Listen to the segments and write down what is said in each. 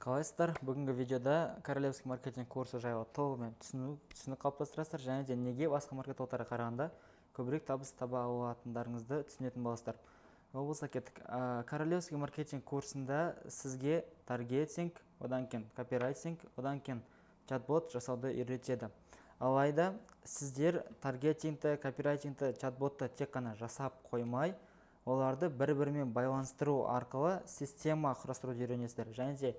Қалайсыздар? Бүгінгі видеода Королевский маркетинг курсы жайлы толығымен түсінік қалыптастырасыздар және де неге басқа маркетологтарға қарағанда көбірек табыс таба алатындарыңызды түсінетін боласыздар. Ол болса, кеттік. Королевский маркетинг курсында сізге таргетинг, одан кейін копирайтинг, одан кейін чат-бот жасауды үйретеді. Алайда сіздер таргетингті, копирайтингті, чат-ботты тек қана жасап қоймай, оларды бір-бірімен байланыстыру арқылы система құрастыруды үйренесіздер және де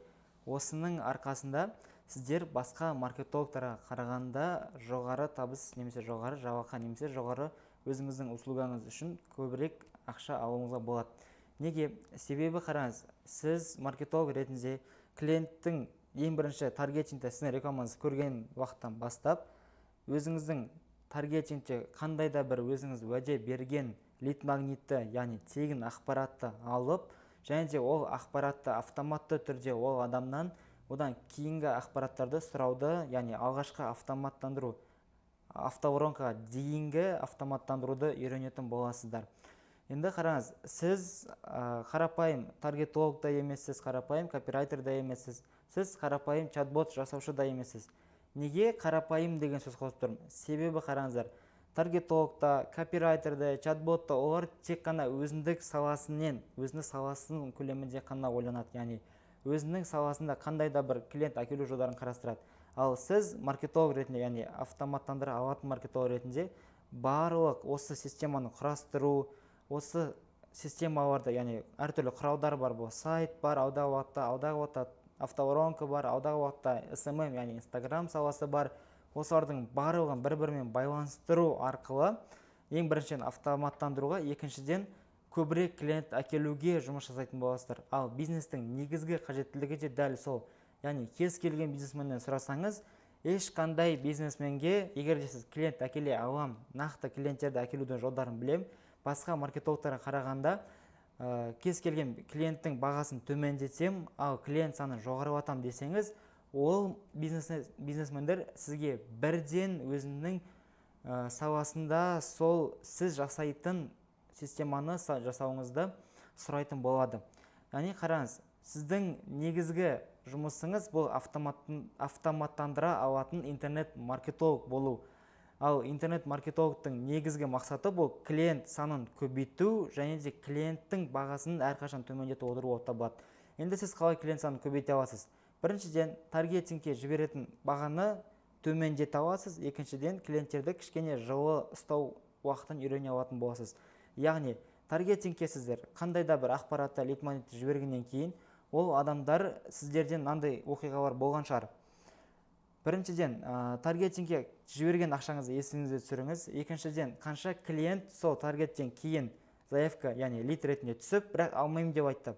осының арқасында сіздер басқа маркетологтарға қарағанда жоғары табыс немесе жоғары жалақы немесе жоғары өзіңіздің услугаңыз үшін көбірек ақша алуыңызға болады. Неге? Себебі, қараңыз, сіз маркетолог ретінде клиенттің ең бірінші таргетингте сіздің рекламаңызды көрген уақыттан бастап, өзіңіздің таргетингте қандай да бір өзіңіз уәде берген лид магнитті, яғни тегін ақпаратты алып және де ол ақпаратты автоматты түрде ол адамнан одан кейінгі ақпараттарды сұрауды, яғни алғашқы автоматтандыру, автоворонкаға дейінгі автоматтандыруды үйренетін боласыздар. Енді қараңыз, сіз қарапайым таргетолог та емессіз, қарапайым копирайтер да емессіз, сіз қарапайым чат-бот жасаушы да емессіз. Неге қарапайым деген сөз қосып тұрмын? Себебі, қараңыздар, таргетолог та, копирайтер де, чат-бот та, олар тек қана өзіндік саласынан, өзінің саласының көлемінде қана ойланады, яғни өзінің саласында қандай да бір клиент әкелу жолдарын қарастырады. Ал сіз маркетолог ретінде, яғни автоматтандыра алатын маркетолог ретінде барлық осы системаны құрастыру, осы системаларды, яғни әртүрлі құралдар бар, бұл сайт бар, алдағы уақытта автоворонка бар, алдағы уақытта SMM, яғни Инстаграм саласы бар, осылардың барлығын бір бірімен байланыстыру арқылы ең біріншіден автоматтандыруға, екіншіден көбірек клиент әкелуге жұмыс жасайтын боласыздар. Ал бизнестің негізгі қажеттілігі де дәл сол. Яғни кез келген бизнесменнен сұрасаңыз, ешқандай бизнесменге егер де сіз клиент әкеле алам, нақты клиенттерді әкелудің жолдарын білем, басқа маркетологтарға қарағанда кез келген клиенттің бағасын төмендетсем, ал клиент санын жоғарылатамын десеңіз, ол бизнесмендер сізге бірден өзінің саласында сол сіз жасайтын системаны жасауыңызды сұрайтын болады. Яғни, қараңыз, сіздің негізгі жұмысыңыз бұл автоматтандыра алатын интернет маркетолог болу. Ал интернет маркетологтың негізгі мақсаты бұл клиент санын көбейту және де клиенттің бағасын әрқашан төмендетіп отыру болып табылады. Енді сіз қалай клиент санын көбейте аласыз? Біріншіден, таргетингке жіберетін бағаны төмендете аласыз. Екіншіден, клиенттерді кішкене жылы ұстау уақытын үйрене алатын боласыз. Яғни таргетингке сіздер қандай да бір ақпаратты, лид магнитті жібергеннен кейін ол адамдар сіздерден, мынандай оқиғалар болған шығар: біріншіден, таргетингке жіберген ақшаңызды есіңізге түсіріңіз. Екіншіден, қанша клиент сол таргеттен кейін заявка, яғни лид ретінде түсіп, бірақ алмаймын деп айтты.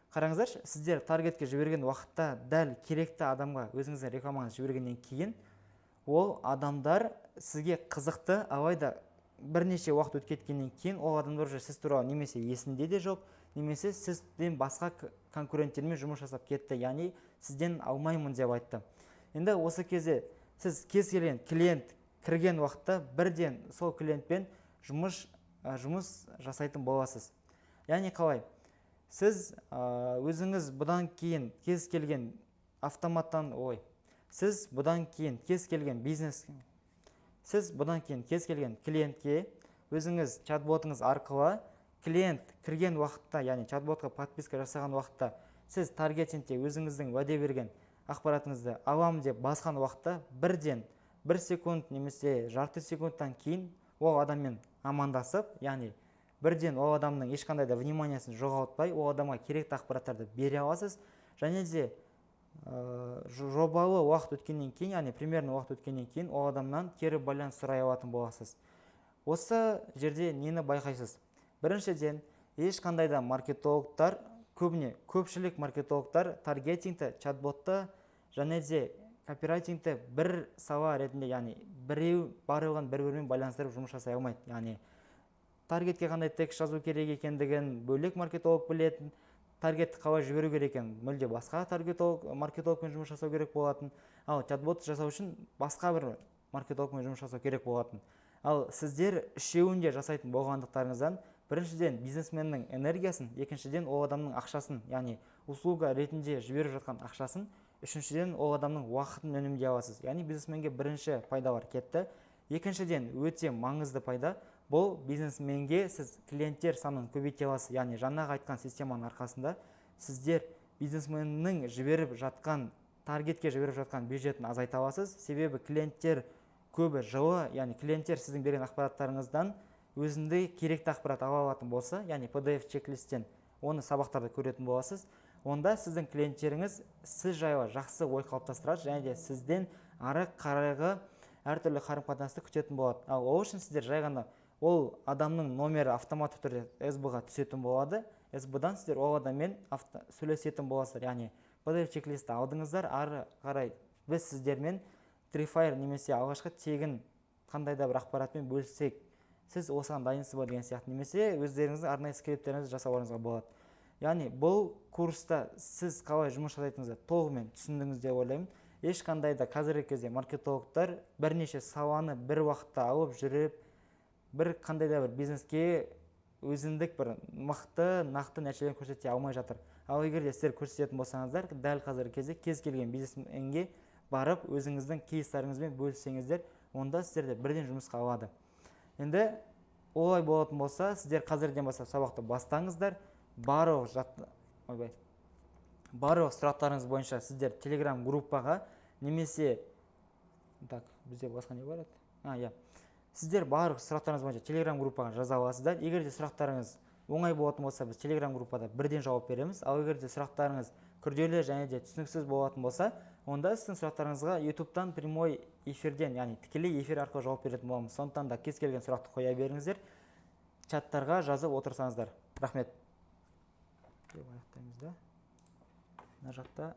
Қараңыздаршы, сіздер таргетке жіберген уақытта дәл керекті адамға өзіңіздің рекламаңызды жібергеннен кейін ол адамдар сізге қызықты. Алайда бірнеше уақыт өтіп кеткеннен кейін ол адамдар уже сіз туралы немесе есінде де жоқ, немесе сізден басқа конкуренттермен жұмыс жасап кетті, яғни сізден алмаймын деп айтты. Енді осы кезде сіз кез келген клиент кірген уақытта бірден сол клиентпен жұмыс жасайтын боласыз. Яғни қалай? Сіз өзіңіз бұдан кейін кез келген автоматтан ой сіз бұдан кейін кез келген бизнес, сіз бұдан кейін кез келген клиентке өзіңіз чат-ботыңыз арқылы клиент кірген уақытта, яғни чат-ботқа подписка жасаған уақытта, сіз таргетингте өзіңіздің уәде берген ақпаратыңызды аламын деп басқан уақытта бірден бір секунд немесе жарты секундтан кейін ол адаммен амандасып, яғни бірден ол адамның ешқандай да вниманиясын жоғалтпай, ол адамға керекті ақпараттарды бере аласыз. Және де жобалы уақыт өткеннен кейін, яғни примерно уақыт өткеннен кейін ол адамнан кері байланыс сұрай алатын боласыз. Осы жерде нені байқайсыз? Біріншіден, ешқандай да маркетологтар, көбіне көпшілік маркетологтар таргетингті, чат-ботты және де копирайтингті бір сала ретінде, яғни біреу барлығын бір бірімен байланыстырып жұмыс жасай алмайды. Яғни таргетке қандай текст жазу керек екендігін бөлек маркетолог білетін, таргетті қалай жіберу керек екенін мүлде басқа таргетолог, маркетологпен жұмыс жасау керек болатын, ал чат-бот жасау үшін басқа бір маркетологпен жұмыс жасау керек болатын. Ал сіздер үшеуін де жасайтын болғандықтарыңыздан Біріншіден, бизнесменнің энергиясын, екіншіден, ол адамның ақшасын, яғни услуга ретінде жіберіп жатқан ақшасын, үшіншіден, ол адамның уақытын үнемдей аласыз. Яғни бизнесменге бірінші пайдалар кетті. Екіншіден, өте маңызды пайда бұл: бизнесменге сіз клиенттер санын көбейте аласыз. Яғни жаңағы айтқан системаның арқасында сіздер бизнесменнің жіберіп жатқан, таргетке жіберіп жатқан бюджетін азайта аласыз. Себебі клиенттер көбі жылы, яғни клиенттер сіздің берген ақпараттарыңыздан өзінде керекті ақпарат ала алатын болса, яғни PDF чек-листтен, оны сабақтарда көретін боласыз, онда сіздің клиенттеріңіз сіз жайлы жақсы ой қалыптастырады және де сізден ары қарайғы әртүрлі қарым қатынасты күтетін болады. Ал ол үшін сіздер жай ғана ол адамның номері автоматты түрде СБ-ға түсетін болады. СБ-дан сіздер ол адаммен сөйлесетін боласыздар. Яғни PDF чек-листті алдыңыздар, ары қарай біз сіздермен Tripwire немесе алғашқы тегін қандай да бір ақпаратпен бөліссек, сіз осыған дайынсыз ба деген сияқты, немесе өздеріңіздің арнайы скрипттеріңізді жасауларыңызға болады. Яғни бұл курста сіз қалай жұмыс жасайтыныңызды толығымен түсіндіңіз деп ойлаймын. Ешқандай да қазіргі кезде маркетологтар бірнеше саланы бір уақытта алып жүріп, бір қандай да бір бизнеске өзіндік бір мықты, нақты нәтижелер көрсете алмай жатыр. Ал егер де сіздер көрсететін болсаңыздар, дәл қазіргі кезде кез келген бизнесменге барып, өзіңіздің кейстарыңызбен бөліссеңіздер, онда сіздерді бірден жұмысқа алады. Енді олай болатын болса, сіздер қазірден бастап сабақты бастаңыздар. Барлық жат ойбай, барлық сұрақтарыңыз бойынша сіздер Телеграм группаға немесе, так, бізде басқа не бар еді? А, иә, сіздер барлық сұрақтарыңыз бойынша Телеграм группаға жаза аласыздар. Егер де сұрақтарыңыз оңай болатын болса, біз Телеграм группада бірден жауап береміз. Ал егер де сұрақтарыңыз күрделі және де түсініксіз болатын болса, онда сіздің сұрақтарыңызға Ютубтан прямой эфирден, яғни тікелей эфир арқылы жауап беретін боламыз. Сондықтан да кез келген сұрақты қоя беріңіздер, чаттарға жазып отырсаңыздар. Рахмет деп аяқтаймыз да, мына жақта.